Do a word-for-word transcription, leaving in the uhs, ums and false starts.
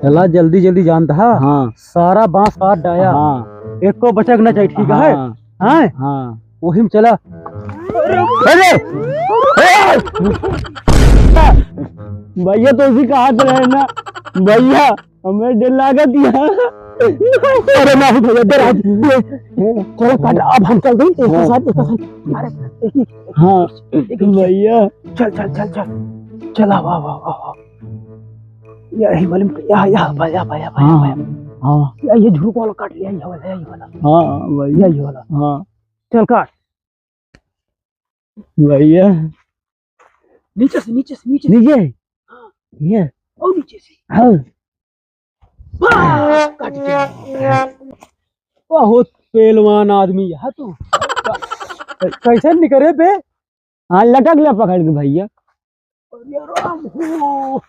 चला जल्दी जल्दी जानता है। हाँ। सारा बांस काट डाया। हाँ। एको बचक ना चाहिए, ठीक है? हाँ। हैं? हाँ। वही में चला। अरे! भैया तो उसी का हाथ रहे ना। भैया, हमें डर लागत है। अरे ना भैया, डर आज। चलो काट, अब हम चल दें, एक हाँ। साथ, एक साथ। अरे, एक ही। हाँ, एक ही। भैया। चल, चल, चल, चल। चला, वाह, वाह, वाह, वाह। या, ये वाले में, या, या, भैया, भैया, भैया, हाँ, भैया। हाँ। या, ये झुरुक वाला काट लिया, ये वाला, ये वाला। हाँ, भैया। या, ये वाला। हाँ। चल काट। भैया। नीचे से, नीचे से, नीचे से। नीचे? हाँ। ये? और नीचे से। हाँ। बस, कट गया। बहुत पहलवान आदमी है तू। कैसे निकरे बे? हाँ, लटक ले पकड़ के भैया। अरे राम हो।